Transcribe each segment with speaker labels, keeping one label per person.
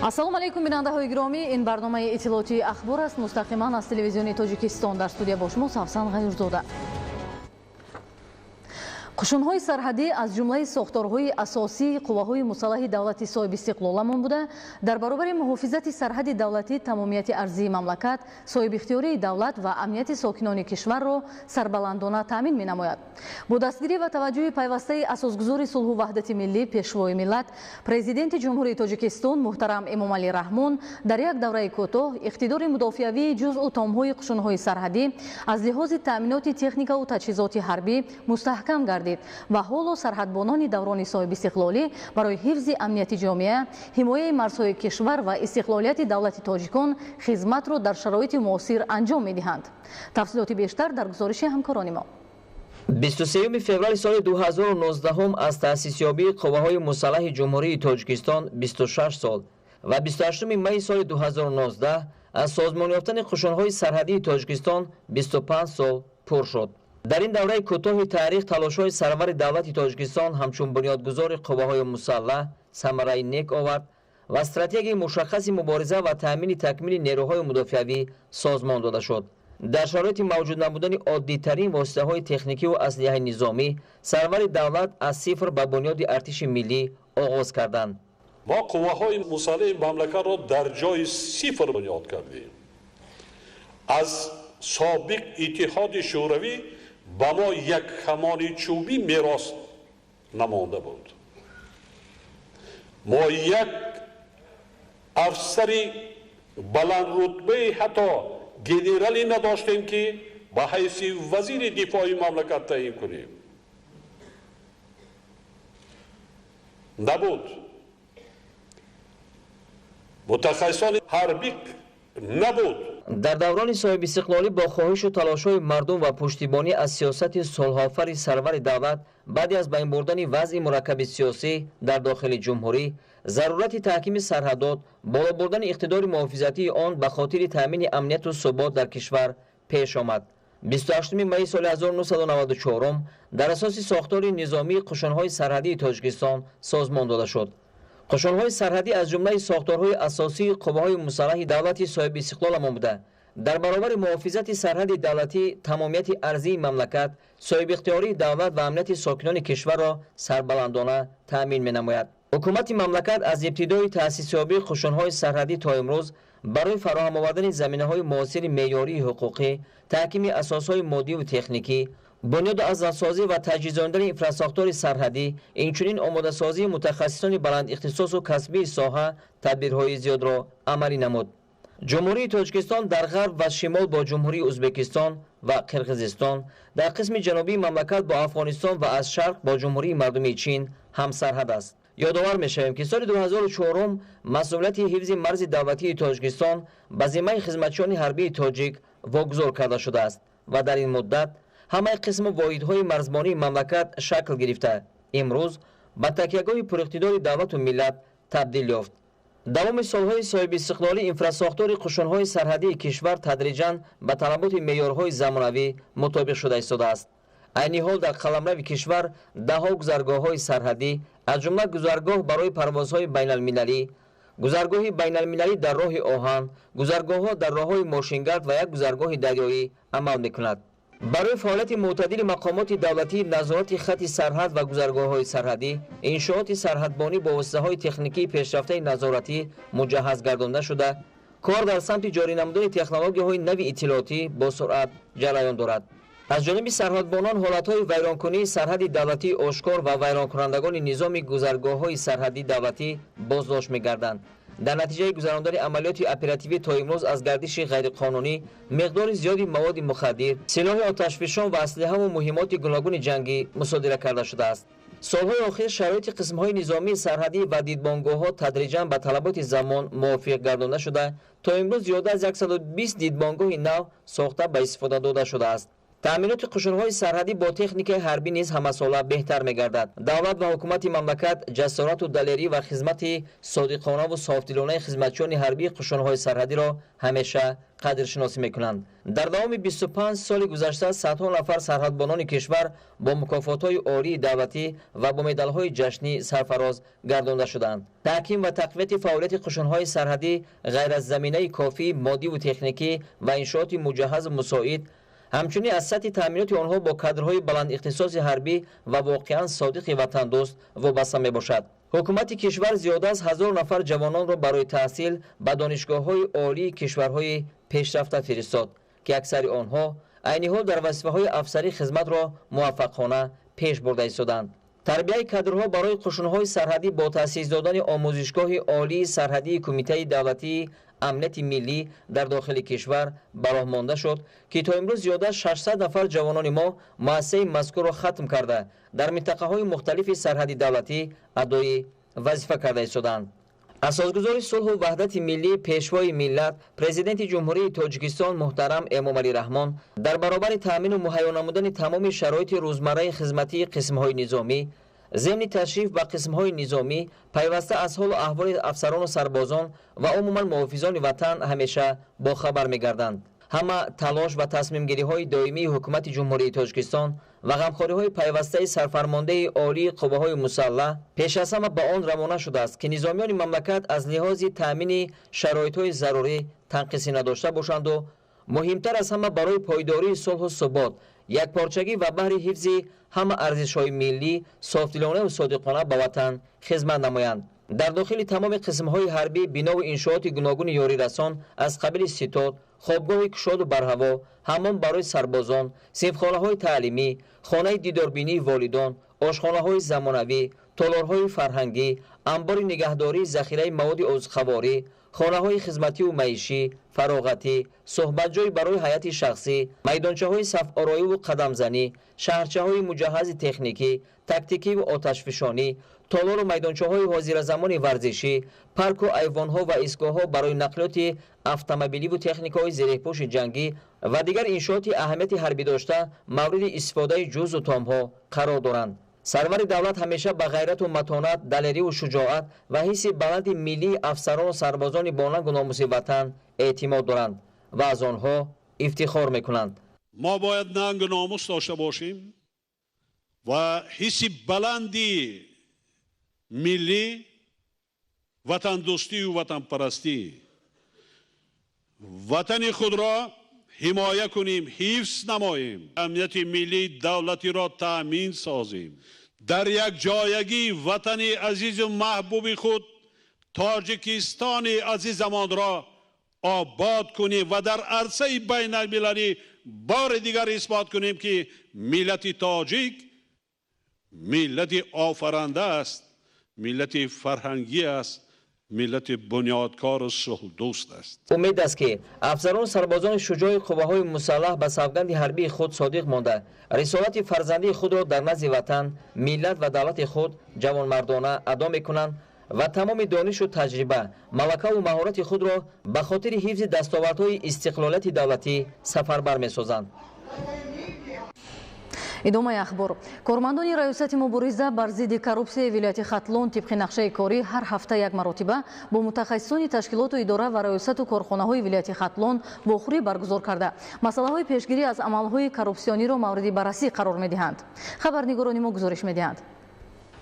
Speaker 1: Ассалому алайкум, бинандаҳои гиромӣ. Ин барномаи иттилоотии «Ахбор» аст, мустақиман аз Телевизиони Тоҷикистон. Дар студия бо шумо Савсан Ғаюрзода. Қушунҳои сарҳадӣ аз ҷумлаи сохторҳои асосии қувваҳои мусаллаҳи давлати соҳибистиқлоламон буда, дар баробари муҳофизати сарҳади давлатӣ, тамомияти арзии мамлакат, соҳибихтиёрии давлат ва амнияти сокинони кишварро сарбаландона таъмин менамояд. Бо дастгирӣ ва таваҷҷӯҳи пайвастаи асосгузори сулҳу ваҳдати миллӣ, Пешвои миллат, Президенти Ҷумҳурии Тоҷикистон муҳтарам Эмомалӣ Раҳмон, дар як давраи кӯтоҳ иқтидори мудофиавии ҷузъу томҳои қушунҳои сарҳадӣ аз лиҳози таъминоти техникаву таҷҳизоти ҳарбӣ мустаҳкам гардид ва ҳоло сарҳадбонони даврони соҳибистиқлолӣ барои ҳифзи амнияти ҷомеа, ҳимояи марзҳои кишвар ва истиқлолияти давлати тоҷикон хизматро дар шароити муосир анҷом медиҳанд. Тафсилоти бештар дар гузориши ҳамкорони мо.
Speaker 2: 23 феврали соли 2019 аз таъсисёбии қувваҳои мусаллаҳи Ҷумҳурии Тоҷикистон 26 сол ва 28 майи соли 2019 аз созмон ёфтани қушунҳои сарҳадии Тоҷикистон 25 сол пур шуд. Дар ин давраи кӯтоҳи таърих талошҳои сарвари давлати Тоҷикистон ҳамчун бунёдгузори қувваҳои мусаллаҳ самараи нек овард ва стратегияи мушаххаси мубориза ва таъмини такмили нерӯҳои мудофиавӣ созмон дода шуд. Дар шароити мавҷуд набудани оддитарин воситаҳои техникиву аслиҳаи низомӣ, сарвари давлат аз сифр ба бунёди артиши миллӣ оғоз карданд.
Speaker 3: Мо қувваҳои мусаллаҳи мамлакатро дар ҷои сифр бунёд кардем. Аз собиқ Иттиҳоди Шӯравӣ ба мо як камони чӯбӣ мерос намонда буд. Мо як афсари баландрутбаи, ҳатто генералӣ надоштем, ки ба ҳайси вазири дифои мамлакат таъин кунем. Набуд. Мутахассисони ҳарбӣ набуд.
Speaker 2: Дар даврони соҳибистиқлолӣ бо хоҳишу талошҳои мардум ва пуштибонӣ аз сиёсати сулҳофари сарвари давлат, баъди аз байн бурдани вазъи мураккаби сиёсӣ дар дохили ҷумҳурӣ, зарурати таҳкими сарҳадот, боло бурдани иқтидори муҳофизатии он ба хотири таъмини амнияту субот дар кишвар пеш омад. 28 майи соли 1994 дар асоси сохтори низомии қушунҳои сарҳадии Тоҷикистон созмон дода шуд. Қушунҳои сарҳадӣ аз ҷумлаи сохторҳои асосии қувваҳои мусаллаҳи давлати соҳибистиқлоламон буда, дар баробари муҳофизати сарҳади давлатӣ, тамомияти арзии мамлакат, соҳибихтиёрии давлат ва амнияти сокинони кишварро сарбаландона таъмин менамояд. Ҳукумати мамлакат аз ибтидои таъсисёбии қушунҳои сарҳадӣ то имрӯз барои фароҳам овардани заминаҳои муосири меъёрии ҳуқуқӣ, таҳкими асосҳои моддиву техникӣ, бунёду азнавсозӣ ва таҷҳизондани инфрасохтори сарҳадӣ, инчунин омодасозии мутахассисони баландихтисосу касбии соҳа тадбирҳои зиёдро амалӣ намуд. Ҷумҳурии Тоҷикистон дар ғарб ва шимол бо Ҷумҳурии Ӯзбекистон ва Қирғизистон, дар қисми ҷанубии мамлакат бо Афғонистон ва аз шарқ бо Ҷумҳурии Мардумии Чин ҳамсарҳад аст. Ёдовар мешавем, ки соли 2004 масъулияти ҳифзи марзи давлатии Тоҷикистон ба зиммаи хизматчиёни ҳарбии тоҷик вогузор карда шудааст ва дар ин муддат ҳамаи қисму воҳидҳои марзбонии мамлакат шакл гирифта, имрӯз ба такягоҳи пуриқтидори давлату миллат табдил ёфт. Давоми солҳои соҳибистиқлолӣ инфрасохтори қушунҳои сарҳадии кишвар тадриҷан ба талаботи меъёрҳои замонавӣ мутобиқ шуда истодааст. Айни ҳол дар қаламрави кишвар даҳҳо гузаргоҳҳои сарҳадӣ, аз ҷумла гузаргоҳ барои парвозҳои байналмилалӣ, гузаргоҳи байналмилалӣ дар роҳи оҳан, гузаргоҳҳо дар роҳҳои мошингард ва як гузаргоҳи дарёӣ амал мекунад. Барои фаъолияти мӯътадили мақомоти давлатии назорати хати сарҳад ва гузаргоҳҳои сарҳадӣ, иншооти сарҳадбонӣ бо воситаҳои техникии пешрафтаи назоратӣ муҷаҳҳаз гардонда шуда, кор дар самти ҷорӣ намудани технологияҳои нави иттилоотӣ бо суръат ҷараён дорад. Аз ҷониби сарҳадбонон ҳолатҳои вайронкунии сарҳади давлатии ошкор ва вайронкунандагони низоми гузаргоҳҳои сарҳадии давлатӣ боздошт мегарданд. Дар натиҷаи гузарондани амалиёти оперативӣ то имрӯз аз гардиши ғайриқонунӣ миқдори зиёди маводи мухаддир, силоҳи оташфишон ва аслиҳаву муҳимоти гуногуни ҷангӣ мусодира карда шудааст. Солҳои охир шароити қисмҳои низомии сарҳадӣ ва дидбонгоҳҳо тадриҷан ба талаботи замон мувофиқ гардонда шуда, то имрӯз зиёда аз 120 дидбонгоҳи нав сохта ба истифода дода шудааст. Таъминоти қушунҳои сарҳадӣ бо техникаи ҳарбӣ низ ҳамасола беҳтар мегардад. Давлат ва ҳукумати мамлакат ҷасорату далерӣ ва хизмати содиқонаву софдилонаи хизматчиёни ҳарбии қушунҳои сарҳадиро ҳамеша қадршиносӣ мекунанд. Дар давоми 25 соли гузашта садҳо нафар сарҳадбонони кишвар бо мукофотҳои олии давлатӣ ва бо медалҳои ҷашнӣ сарфароз гардонда шуданд. Таҳким ва тақвияти фаъолияти қушунҳои сарҳадӣ ғайр аз заминаи кофии моддиву техникӣ ва иншооти муҷаҳҳазу мусоид, ҳамчунин аз сатҳи таъминоти онҳо бо кадрҳои баландихтисоси ҳарбӣ ва воқеан содиқи ватандӯст вобаста мебошад. Ҳукумати кишвар зиёда аз 1000 нафар ҷавононро барои таҳсил ба донишгоҳҳои олии кишварҳои пешрафта фиристод, ки аксари онҳо айни ҳол дар вазифаҳои афсарӣ хизматро муваффақона пеш бурда истоданд. Тарбияи кадрҳо барои қушунҳои сарҳадӣ бо таъсис додани омӯзишгоҳи олии сарҳадии Кумитаи давлатии амнияти миллӣ дар дохили кишвар ба роҳ монда шуд, ки то имрӯз зиёда аз 600 нафар ҷавонони мо муассисаи мазкурро хатм карда дар минтақаҳои мухталифи сарҳади давлатӣ адои вазифа карда истоданд. Асосгузори сулҳу ваҳдати миллӣ, пешвои миллат, Президенти Ҷумҳурии Тоҷикистон муҳтарам Эмомалӣ Раҳмон дар баробари таъмину муҳайё намудани тамоми шароити рӯзмарраи хизматии қисмҳои низомӣ, зимни ташриф ба қисмҳои низомӣ пайваста аз ҳолу аҳволи афсарону сарбозон ва умуман муҳофизони ватан ҳамеша бохабар мегарданд. Ҳама талош ва тасмимгириҳои доимии ҳукумати Ҷумҳурии Тоҷикистон ва ғамхориҳои пайвастаи сарфармондаи олии қувваҳои мусаллаҳ пеш аз ҳама ба он равона шудааст, ки низомиёни мамлакат аз лиҳози таъмини шароитҳои зарурӣ танқисӣ надошта бошанду муҳимтар аз ҳама барои пойдории сулҳу субот, якпорчагӣ ва баҳри ҳифзи ҳама арзишҳои миллӣ софдилонаву содиқона ба ватан хизмат намоянд. Дар дохили тамоми қисмҳои ҳарбӣ бинову иншооти гуногуни ёрирасон аз қабили ситод, хобгоҳи кушоду барҳаво, ҳаммом барои сарбозон, синфхонаҳои таълимӣ, хонаи дидорбинии волидон, ошхонаҳои замонавӣ, толорҳои фарҳангӣ, анбори нигаҳдории захираи маводи озуқаворӣ, хонаҳои хизмативу маишӣ, фароғатӣ, суҳбатҷой барои ҳайати шахсӣ, майдончаҳои сафороиву қадамзанӣ, шаҳрчаҳои муҷаҳҳази техникӣ, тактикиву оташфишонӣ, толору майдончаҳои ҳозиразамони варзишӣ, парку айвонҳо ва истгоҳҳо барои нақлиёти автомобиливу техникаҳои зиреҳпӯши ҷангӣ ва дигар иншооти аҳамияти ҳарбӣ дошта мавриди истифодаи ҷузу томҳо қарор доранд. Сарвари давлат ҳамеша ба ғайрату матонат, далериву шуҷоат ва ҳисси баланди миллии афсарону сарбозони бонангу номуси ватан эътимод доранд ва аз онҳо ифтихор мекунанд.
Speaker 3: Мо бояд нангу номус дошта бошем ва ҳисси баланди миллӣ, ватандӯстию ватанпарастӣ, ватани худро ҳимоя кунем, ҳифз намоем, амнияти миллии давлатиро таъмин созем, дар якҷоягӣ ватани азизу маҳбуби худ Тоҷикистони азизамонро обод кунем ва дар арсаи байналмилалӣ бори дигар исбот кунем, ки миллати тоҷик миллати офаранда аст, миллати фарҳангӣ аст, миллати бунёдкору сулҳдӯст аст.
Speaker 2: Умед аст, ки афсарону сарбозони шуҷои қувваҳои мусаллаҳ ба савганди ҳарбии худ содиқ монда, рисолати фарзандии худро дар назди ватан, миллат ва давлати худ ҷавонмардона адо мекунанд ва тамоми донишу таҷриба, малакаву маҳорати худро ба хотири ҳифзи дастовардҳои истиқлолияти давлатӣ сафарбар месозанд.
Speaker 1: Идомаи ахбор. Кормандони раёсати мубориза бар зидди коррупсияи вилояти Хатлон тибқи нақшаи корӣ ҳар ҳафта як маротиба бо мутахассисони ташкилоту идора ва раёсату корхонаҳои вилояти Хатлон вохӯрӣ баргузор карда, масъалаҳои пешгирӣ аз амалҳои коррупсиониро мавриди баррасӣ қарор медиҳанд. Хабарнигорони мо гузориш медиҳанд.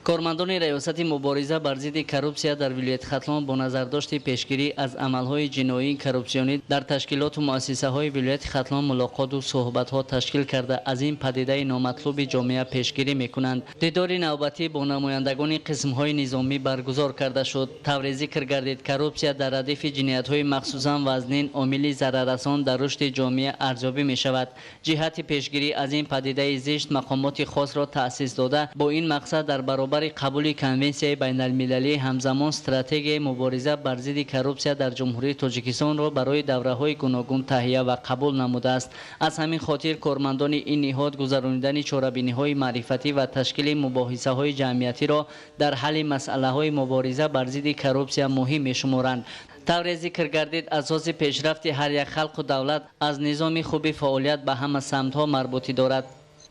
Speaker 4: Кормандони раёсати мубориза бар зидди коррупсия дар вилояти Хатлон бо назардошти пешгирӣ аз амалҳои ҷиноии коррупсионӣ дар ташкилоту муассисаҳои вилояти Хатлон мулоқоту суҳбатҳо ташкил карда, аз ин падидаи номатлуби ҷомеа пешгирӣ мекунанд. Дидори навбатӣ бо намояндагони қисмҳои низомӣ баргузор карда шуд. Тавре зикр гардид, коррупсия дар радифи ҷиноятҳои махсусан вазнин омили зараррасон дар рушди ҷомеа арзёбӣ мешавад. Ҷиҳати пешгирӣ аз ин падидаи зишт мақомоти хосро таъсис дода, бо ин мақсад дар баробари қабули конвенсияи байналмилалӣ ҳамзамон стратегияи мубориза бар зидди коррупсия дар Ҷумҳурии Тоҷикистонро барои давраҳои гуногун таҳия ва қабул намудааст. Аз ҳамин хотир кормандони ин ниҳод гузаронидани чорабиниҳои маърифатӣ ва ташкили мубоҳисаҳои ҷамъиятиро дар ҳалли масъалаҳои мубориза бар зидди коррупсия муҳим мешуморанд. Тавре зикр гардид, асоси пешрафти ҳар як халқу давлат аз низоми хуби фаъолият ба ҳама самтҳо марбутӣ дорад.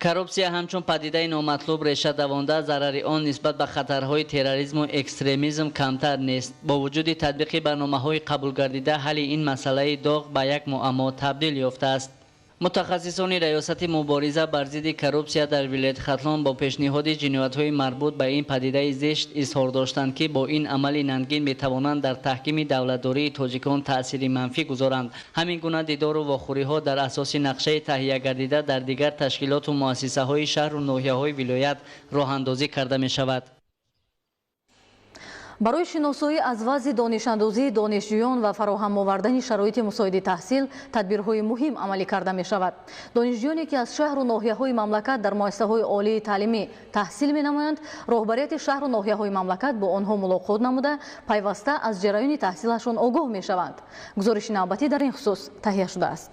Speaker 4: Коррупсия ҳамчун падидаи номатлуб реша давонда, зарари он нисбат ба хатарҳои терроризму экстремизм камтар нест. Бо вуҷуди татбиқи барномаҳои қабулгардида, ҳалли ин масъалаи доғ ба як муаммо табдил ёфтааст. Мутахассисони Раёсати мубориза бар зидди коррупсия дар вилояти Хатлон бо пешниҳоди ҷиноятҳои марбут ба ин падидаи зишт изҳор доштанд, ки бо ин амали нангин метавонанд дар таҳкими давлатдории тоҷикон таъсири манфӣ гузоранд. Ҳамин гуна дидору вохӯриҳо дар асоси нақшаи таҳиягардида дар дигар ташкилоту муассисаҳои шаҳру ноҳияҳои вилоят роҳандозӣ карда мешавад.
Speaker 1: Барои шиносоӣ аз вазъи донишандозии донишҷӯён ва фароҳам овардани шароити мусоиди таҳсил тадбирҳои муҳим амалӣ карда мешавад. Донишҷӯёне ки аз шаҳру ноҳияҳои мамлакат дар муассисаҳои олии таълимӣ таҳсил менамоянд, роҳбарияти шаҳру ноҳияҳои мамлакат бо онҳо мулоқот намуда, пайваста аз ҷараёни таҳсилашон огоҳ мешаванд. Гузориши навбатӣ дар ин хусус таҳия шудааст.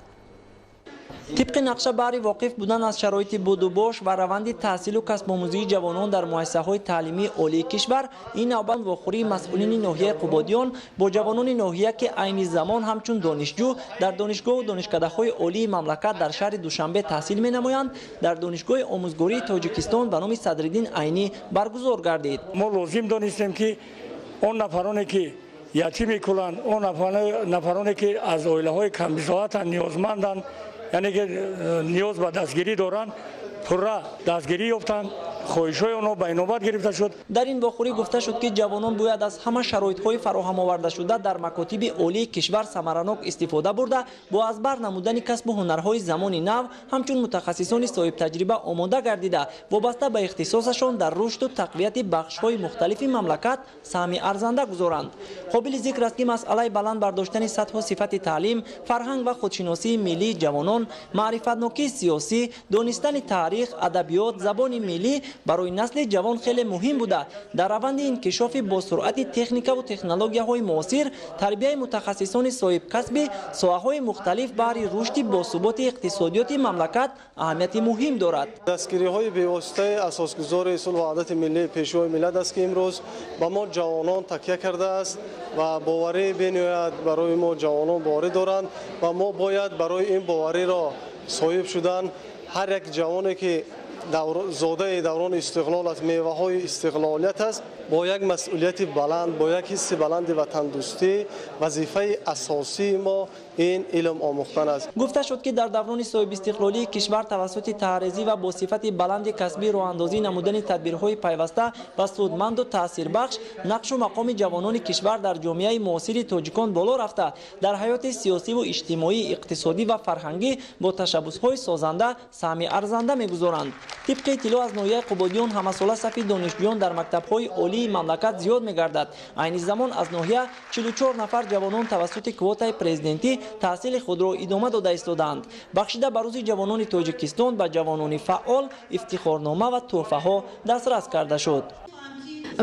Speaker 5: Тибқи нақша, баҳри воқиф будан аз шароити будубош ва раванди таҳсилу касбомӯзии ҷавонон дар муассисаҳои таълимии олии кишвар, ин навбат вохӯрии масъулини ноҳияи Қубодиён бо ҷавонони ноҳия, ки айни замон ҳамчун донишҷӯ дар донишгоҳу донишкадаҳои олии мамлакат дар шаҳри Душанбе таҳсил менамоянд, дар Донишгоҳи омӯзгории Тоҷикистон ба номи Садриддин Айнӣ баргузор гардид.
Speaker 6: Мо лозим донистем, ки он нафароне, ки ятим мекунанд, он нафароне, ки аз оилаҳои камбизоатанд, ниёзманданд, яъне ки ниёз ба дастгирӣ доранд, пурра дастгирӣ ёфтанд, хоҳишҳои онҳо ба инобат гирифта шуд.
Speaker 5: Дар ин вохӯрӣ гуфта шуд, ки ҷавонон бояд аз ҳама шароитҳои фароҳам овардашуда дар макотиби олии кишвар самаранок истифода бурда, бо аз бар намудани касбу ҳунарҳои замони нав ҳамчун мутахассисони соҳибтаҷриба омода гардида, вобаста ба ихтисосашон дар рушду тақвияти бахшҳои мухталифи мамлакат саҳми арзанда гузоранд. Қобили зикр аст, ки масъалаи баланд бардоштани сатҳу сифати таълим, фарҳанг ва худшиносии миллии ҷавонон, маърифатнокии сиёсӣ, донистани таърих, адабиёт, забони миллӣ барои насли ҷавон хеле муҳим буда, дар раванди инкишофи бо суръати техникаву технологияҳои муосир, тарбияи мутахассисони соҳибкасби соҳаҳои мухталиф баҳри рушди босуботи иқтисодиёти мамлакат аҳамияти муҳим дорад.
Speaker 7: Дастгириҳои бевоситаи асосгузори сулҳу ваҳдати миллӣ, Пешвои миллат аст, ки имрӯз ба мо ҷавонон такя кардааст ва боварӣ бениҳоят барои мо ҷавонон боварӣ доранд ва мо бояд барои ин бовариро соҳиб шудан, ҳар як ҷавоне, ки зодаи даврони истиқлол аст, меваҳои истиқлолият аст, бо як масъулияти баланд, бо як ҳисси баланди ватандӯстӣ, вазифаи асосии мо ин илм омӯхтан аст.
Speaker 5: Гуфта шуд, ки дар даврони соҳибистиқлолии кишвар тавассути таҳрезӣ ва бо сифати баланди касбӣ роҳандозӣ намудани тадбирҳои пайваста ва судманду таъсирбахш, нақшу мақоми ҷавонони кишвар дар ҷомеаи муосири тоҷикон боло рафта, дар ҳаёти сиёсиву иҷтимоӣ, иқтисодӣ ва фарҳангӣ бо ташаббусҳои созанда саҳми арзанда мегузоранд. Тибқи иттилоъ аз ноҳияи Қубодиён, ҳамасола сафи донишҷӯён дар мактабҳои олии мамлакат зиёд мегардад. Айни замон аз ноҳия 44 нафар ҷавонон тавассути квотаи президентӣ таҳсили худро идома дода истодаанд. Бахшида ба Рӯзи ҷавонони Тоҷикистон ба ҷавонони фаъол ифтихорнома ва тӯҳфаҳо дастрас карда шуд.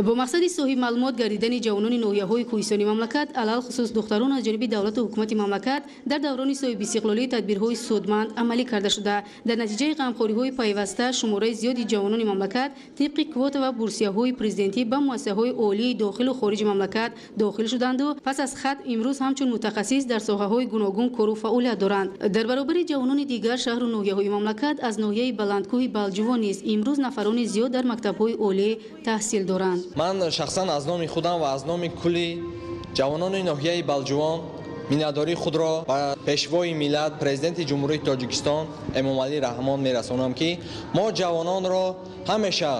Speaker 8: Бо мақсади соҳиб маълумот гардидани ҷавонони ноҳияҳои кӯҳистони мамлакат, алалхусус духтарон, аз ҷониби давлату ҳукумати мамлакат дар даврони соҳибистиқлолӣ тадбирҳои судманд амалӣ карда шуда, дар натиҷаи ғамхориҳои пайваста шумораи зиёди ҷавонони мамлакат тибқи квота ва бурсияҳои президентӣ ба муассисаҳои олии дохилу хориҷи мамлакат дохил шуданду пас аз хатм имрӯз ҳамчун мутахассис дар соҳаҳои гуногун кору фаъолият доранд. Дар баробари ҷавонони дигар шаҳру ноҳияҳои мамлакат, аз ноҳияи баландкӯҳи Балҷувон низ имрӯз нафарони зиёд дар мактабҳои олӣ таҳсил доранд.
Speaker 9: Ман шахсан аз номи худам ва аз номи кулли ҷавонони ноҳияи Балҷувон миннатдории худро ба Пешвои миллат, Президенти Ҷумҳурии Тоҷикистон Эмомалӣ Раҳмон мерасонам, ки мо ҷавононро ҳамеша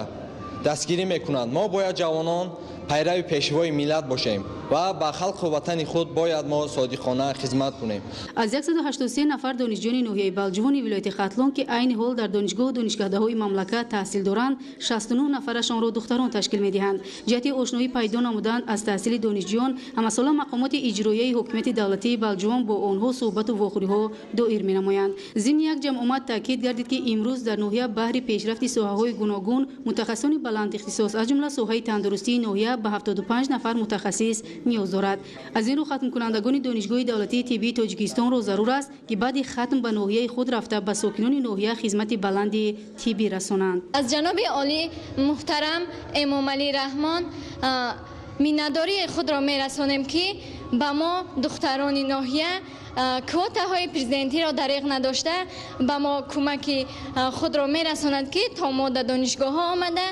Speaker 9: дастгирӣ мекунанд. Мо бояд ҷавонон пайрави Пешвои миллат бошем ва ба халқу ватани худ бояд мо содиқона хизмат кунем.
Speaker 8: Аз 183 нафар донишҷӯёни ноҳияи Балҷувони вилояти Хатлон, ки айни ҳол дар донишгоҳу донишкадаҳои мамлакат таҳсил доранд, 69 нафарашонро духтарон ташкил медиҳанд. Ҷиҳати ошноӣ пайдо намудан аз таҳсили донишҷӯён, ҳамасола мақомоти иҷроияи ҳокимияти давлатии Балҷувон бо онҳо суҳбату вохӯриҳо доир менамоянд. Зимни як ҷамъомад таъкид гардид, ки имрӯз дар ноҳия баҳри пешрафти соҳаҳои гуногун мутахассисони баландихтисос, аз ҷумла соҳаи тандурустии ноҳия ба 75 нафар мутахассис ниёз дорад. Аз ин рӯ хатмкунандагони Донишгоҳи давлатии тиббии Тоҷикистонро зарур аст, ки баъди хатм ба ноҳияи худ рафта, ба сокинони ноҳия хизмати баланди тиббӣ расонанд.
Speaker 10: Аз ҷаноби олӣ муҳтарам Эмомалӣ Раҳмон миннатдории худро мерасонем, ки ба мо духтарони ноҳия квотаҳои президентиро дариғ надошта ба мо кӯмаки худро мерасонад, ки то мо дар донишгоҳҳо омада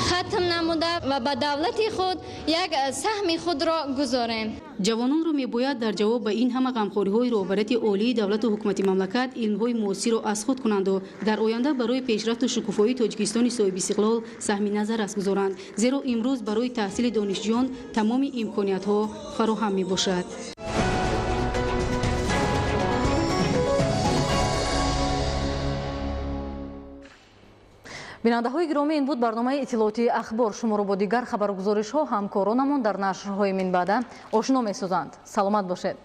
Speaker 10: хатм намуда ва ба давлати худ як саҳми худро гузорем.
Speaker 8: Ҷавононро мебояд дар ҷавоб ба ин ҳама ғамхориҳои роҳбарияти олии давлату ҳукумати мамлакат илмҳои муосирро аз худ кунанду дар оянда барои пешрафту шукуфоии Тоҷикистони соҳибистиқлол саҳми назаррас гузоранд, зеро имрӯз барои таҳсили донишҷӯён тамоми имкониятҳо фароҳам мебошад.
Speaker 1: Бинандаҳои гиромӣ, ин буд барномаи иттилоотии Ахбор. Шуморо бо дигар хабаргузоришҳо ҳамкоронамон дар нашрҳои минбаъда ошно месозанд. Саломат бошед.